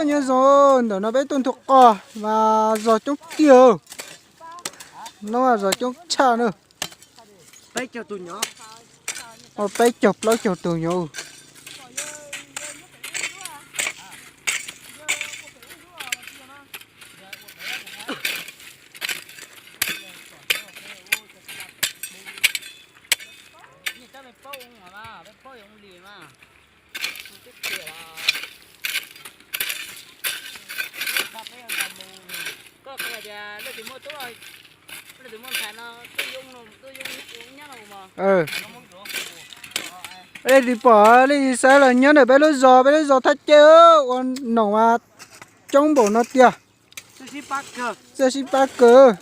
Nyob zoo, ntawm no peb tuaj nthua qos mas zog coob tiag. No mas zog coob tshaj na. Peb caug plaub caug tus nyom. Leej twg pom leej twg saib los nyob ntawm peb lub zos, peb lub zos Thaj Ceg ua noom mas coob npaum no tiag. Txawj sib pab kawg.